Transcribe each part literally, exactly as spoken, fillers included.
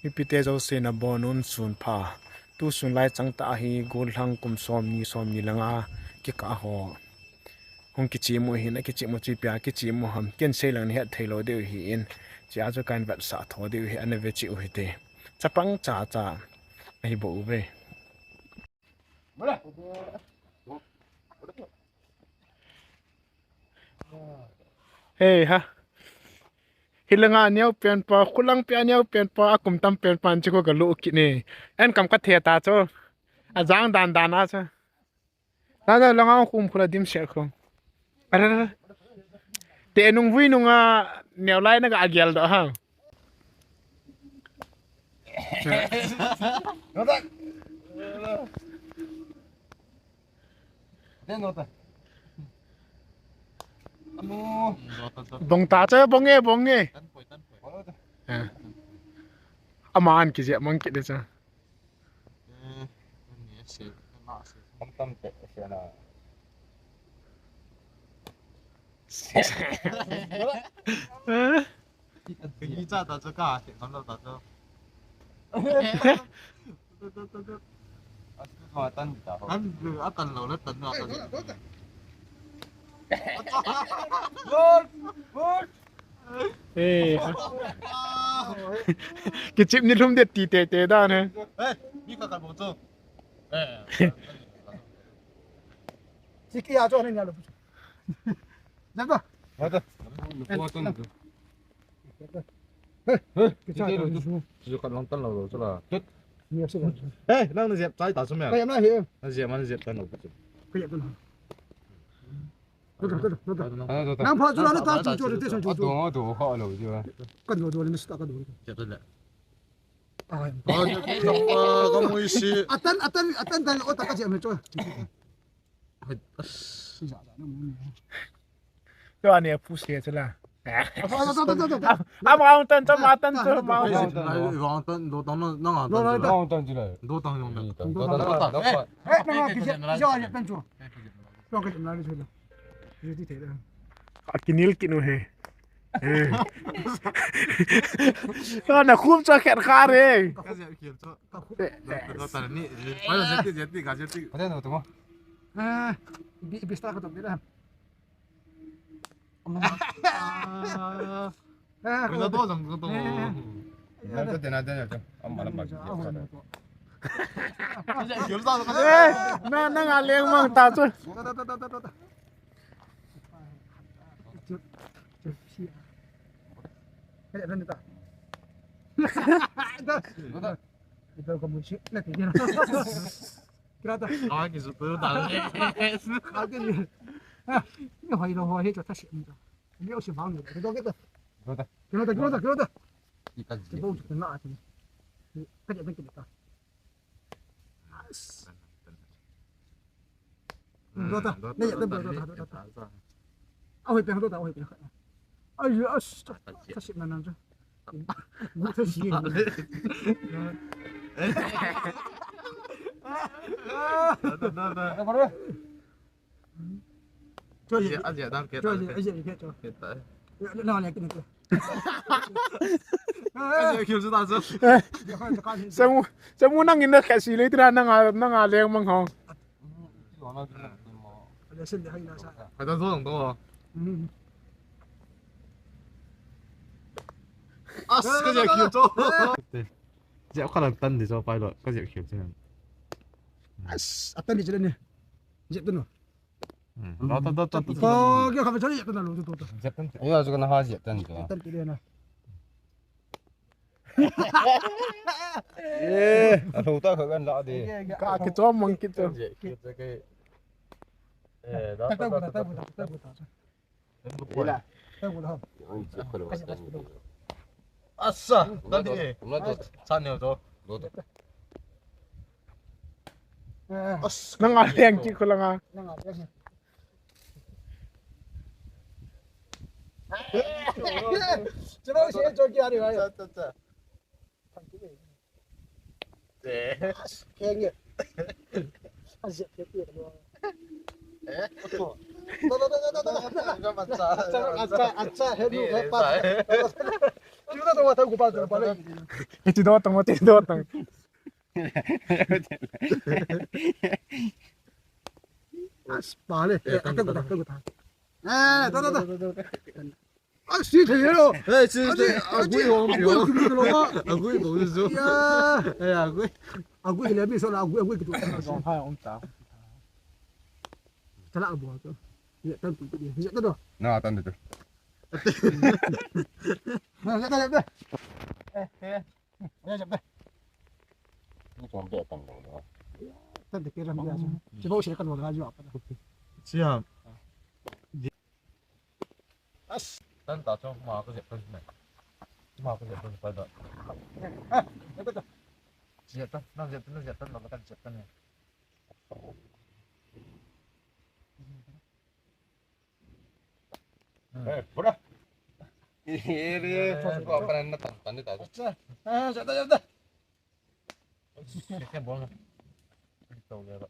Mipite jouse nabonun sunpha. Tu sun lai chang tah hi gollhang kum som ni, som ni le nga kikah ho hung kichim u ahin, akichim u chu ipi a kichim u ham, ken sei lang nahet thei lou diu ahin, chea chu kahin vetsah tho diu ahi, ana ve cheh u hite. Chapang cha cha ahi bou ve. Hei ha. Hilanga aneo pen pa, khulang pia aneo pen pa, akum tam pen pa, anchi ko kalu kit ne. En kam kathe ta chu. Ajang dan dan a chu. Na na langa khum khula dim se khum. Ara. Te nung vui nunga neo lai na ka agel do ha. Bong ta che, bong e, bong e. Eh. Aman kije mang kit de cha. Eh. Kagi cha ta chu ka, te kon lo ta chu. Atu ma tan ta ho. Tan lu, a tan lo le tan lo, a tan lo. Good, good. Eh. Kichip ni lhum de ti te te da ne. Eh, mi ka ka bo chu. Eh. Siki a chu ne nya lo. Jab da. Jab da. Hey, hey, kicha lo chu. Chu ka long tan lo lo chu la. Ni a se. Hey, nang na jep chai ta chu me. Ka yam na he. Na jep ma na jep tan lo chu. Ka yam tan. Nang pha chu la na ta chu chu te sang chu chu. Do do kha lo chu. Ka do do le na sta ka do. Jep le. Ai. Ka mu isi. Atan, atan, atan dan o ta ka jep me chu. Ai, as. Chu ani a pu se chu la. Ama ang tan chu, ama tan chu, ama ang tan. Ang tan, do tang na, na ang tan chu la. Do tang yong na. Do tang, do tang. Eh, na ki ja, ja, ja tan chu. Yong ka na ni chu la. Ju ti the la. A kinil kinu he. Eh. Ka na khum cha khet kha re. Ka ja ki chu. Ka khu. Do tang ni. Ai, ja ti, ja ti, ka ja ti. Ka ja no to. Eh, bi, bi sta ka to bi la. Kau jatuh jang jatuh. Nang tu tena tena tu. Am malam bagi. Eh, na, na ngaleng mang ta tu. Ito ka mo si na ti na. Kira ta. Kawai ki zutu ta. Kawai ki. Ah, ni hoi lo hoi he ta ta si ni ta. Ni o si bang ni. Kira ta. Kira ta, kira ta, kira ta. Ika ji. Kira ta na ti. Ka ja ta kira ta. Kira ta. Ni ya ta kira ta. A hoi pe ta, a hoi pe. Ai, as ta. Ta si na na. Gu ta si. Aje, aje, dang ke. Aje, aje, ke cho. Ke ta. Na ne ke ne. Aje, kiu su ta su. Samu, samu nang in na khe si le tina nang a, nang a leng mang ho. Hai ta zo dong to. As, ka je kiu to. Je kha lang tan di zo pai lo, ka je kiu to. As, atan di je ne. Je to no. Hmm. Lo, to, to, to, to. Ko, kya khabe chali, to na lo, to, to, to. Jep tan. Ayo, ajo kana ha jep tan to. Jep tan kile na. Eh, a lo ta kha kan la de. Ka kichom mang kit to. Jep kit ke. Eh, da, da, da, da, da. Ila. Asa, tadi eh. Sana to. As, nang a leng ki ko langa. Chalo, si jo ki ari bhai. Cha, cha, cha. Kenge. Aje ke ke. Eh? To, to, to. Acha, acha, acha, he lu, he pa. Chuta to wa ta ku pa to pa le. Iti do tang, iti do tang. As pa le. Eh, ta ta ta ta. Eh, ta ta ta. Asi thei lo. Eh, si, si, agui hong pio. Agui hong pio. Agui hong pio. Ya. Eh, agui. Agui le mi so la agui, agui ki tu. Jong hai om ta. Tala abu to. Ya tan tu tu. Ya tan tu. Na tan tu. Na ya tan tu. Eh, eh. Ya ya. Ni kon de tan lo. Tan de ke ram ya. Sibo si kan wa ga ju apa. Siam. As. Tan ta chong ma ko jep tan ne. Ma ko jep tan pa da. Jep tan, na jep tan, na jep tan, na kan jep tan ne. Eh, bora. Ere, ko pa na tan tan ta. Acha. Eh, jep tan, jep tan. Ke bol na. To ge ba.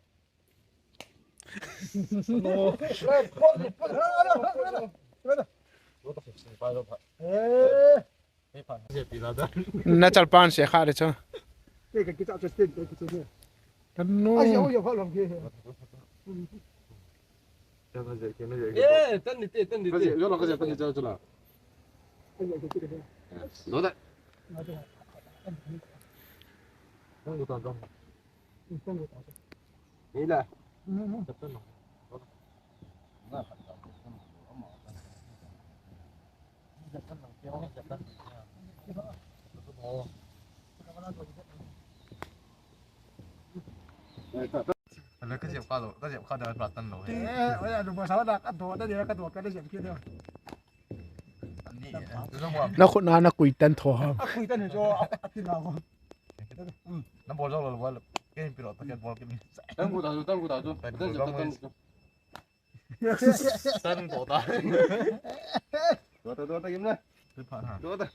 Na chalpan se kha de cho. Tanu. Eh, tan ni te, tan ni te. Yo lo ka tan ni cho cho la. Lo da. Ni la. Ala ka jep kha lo, ka jep kha da pra tan lo. Eh, oya, du ba sa da ka do, da de ka do, ka da jep ki da. Ani, eh, tu jong wa. Na khut na, na kui tan tho ha. A kui tan jo, a, a ti na ko. Hmm, na bol jo lo wa. Ke pi lo ta ke bol ke mi. Tan ku ta jo, tan ku ta jo. Tan ku ta jo. Tan ku ta. Do ta, do ta, kim na. Pe pha ha. Do ta.